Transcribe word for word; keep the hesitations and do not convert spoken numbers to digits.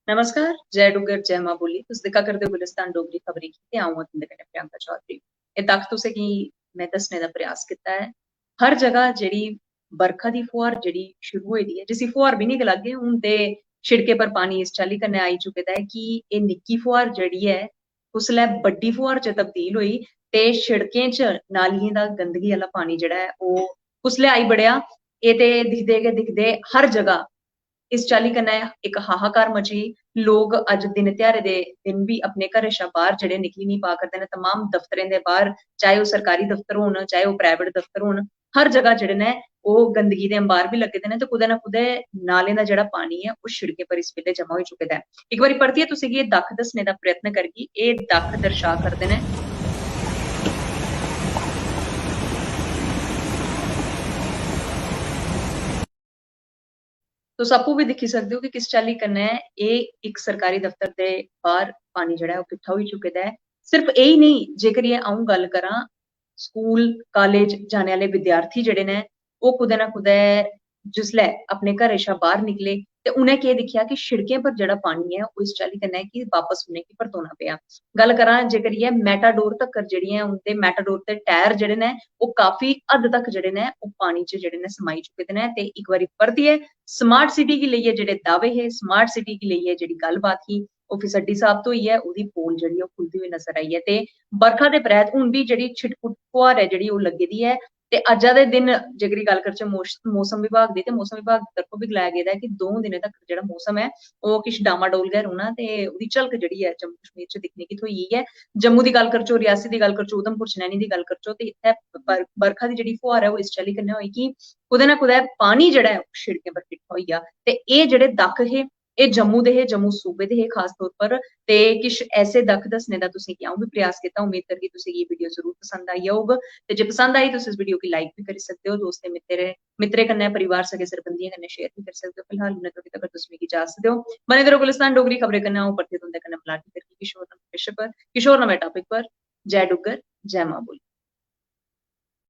नमस्कार, जय डुग्गर, जय मां बोली। तुस दिक्खा करदे ओ गुलिस्तान डोगरी खबरें गी ते अ'ऊं आं तुं'दे कन्नै प्रियंका चौधरी। एह् तक तुसें गी में दस्सने दा प्रयास कीता ऐ, हर जगह जेह्ड़ी बरखा दी फुहार जेह्ड़ी शुरू होई दी ऐ, जिसी फुहार बी निं गलागे, हून ते शिड़कें पर पानी इस चाल्ली कन्नै आई चुके दा ऐ कि एह् निक्की फुहार जेह्ड़ी ऐ, कुसलै बड्डी फुहार च तब्दील होई ते शिड़कें च नालियें दा गंदगी आह्ला पानी जेह्ड़ा ऐ, ओह् कुसलै आई बड़ेआ, एह् ते दिखदे गै दिखदे हर जगह इस चाल्ली कन्नै इक हाहाकार मची। लोक अज्ज दिन ध्याड़े दे दिन बी अपने घरै शा बाह्र जेह्ड़े निकली निं पा करदे न, तमाम दफ्तरें दे बाह्र, चाहे ओह् सरकारी दफ्तर होन, चाहे ओह् प्राइवेट दफ्तर होन, हर जगह जेह्ड़े न ओह् गंदगी दे अंबार बी लग्गे दे न ते कुतै ना कुतै नालें दा जेह्ड़ा पानी ऐ ओह् शिड़कें पर इस बेल्लै जमा होई चुके दा ऐ। इक बारी परतियै तुसें गी एह् दक्ख दस्सने दा प्रयत्न करगी, एह् दक्ख दर्शा करदे न। तुस आपूं बी दिक्खी सकदे ओ कि किस चाल्ली कन्नै एह् इक सरकारी दफ्तर दे बाह्र पानी जेह्ड़ा ऐ ओह् किट्ठा होई चुके दा ऐ। सिर्फ एही नेईं, जेकर एह् अ'ऊं गल्ल करां, स्कूल कालेज जाने आह्ले विद्यार्थी जेह्ड़े न ओह् कुतै ना कुतै जिसलै अपने घरै शा बाह्र निकले ते उ'नें केह् दिक्खेआ कि शिड़कें पर जेह्ड़ा पानी ऐ ओह् इस चाल्ली कन्नै कि बापस उ'नेंगी परतोना पेआ। गल्ल करां जेकर इ'यै मेटाडोर तक्कर जेह्ड़ी ऐ उं'दे मेटाडोर दे टायर जेह्ड़े न ओह् काफी हद तक जेह्ड़े न ओह् पानी च जेह्ड़े न समाई चुके दे न। ते इक बारी परतियै स्मार्ट सिटी गी लेइयै जेह्ड़े दावे हे, स्मार्ट सिटी गी लेइयै जेह्ड़ी गल्लबात ही ओह् फिसड्डी साबत होई ऐ, ओह्दी पोल जेह्ड़ी ओह् खुलदी होई नजर आई ऐ। ते बरखा दे परैत हून बी जेह्ड़ी छिटपुट फुहार ऐ जेह्ड़ी ओह् लग्गी दी ऐ। ते अज्जा दे दिन जेकर गल्ल करचै मौस-, मौसम विभाग दी, ते मौसम विभाग दी तरफों बी गलाया गेदा ऐ कि दो दिनें तक जेह्ड़ा मौसम ऐ ओह् किश डामाडोल गै रौह्ना ते ओह्दी झलक जेह्ड़ी ऐ जम्मू कश्मीर च दिक्खने गी थ्होई ऐ। जम्मू दी गल्ल करचै, रियासी दी गल्ल करचै, उधमपुर चनैनी दी गल्ल करचै ते इत्थै बर-, बरखा दी जेह्ड़ी फुहार ऐ ओह् इस चाल्ली कन्नै होई कि कुतै ना कुतै पानी जेह्ड़ा ऐ ओह् शिड़कें पर किट्ठा होई गेआ। ते एह् जेह्ड़े दक्ख हे एह् जम्मू दे हे, जम्मू सूबे दे हे खास तौर पर। ते किश ऐसे दक्ख दस्सने दा तुसें गी अ'ऊं बी प्रयास कीता। उम्मीद करगी तुसें गी एह् वीडियो जरूर पसंद आई होग। ते जे पसंद आई तुस इस वीडियो गी लाइक बी करी सकदे ओ, दोस्तें मित्तरें मित्तरें कन्नै, परिवार सगे सरबंधियें कन्नै शेयर बी करी सकदे ओ। फिलहाल उन्ने धोड़ी तगर तुस मिगी इजाजत देओ। बने दे रहो गुलिस्तान डोगरी खबरें कन्नै। अ'ऊं परतियै तुं'दे कन्नै मलाटी करगी किश होर नमें विशे पर, किश होर नमें टापिक पर। जय डुग्गर, जय मां बोली।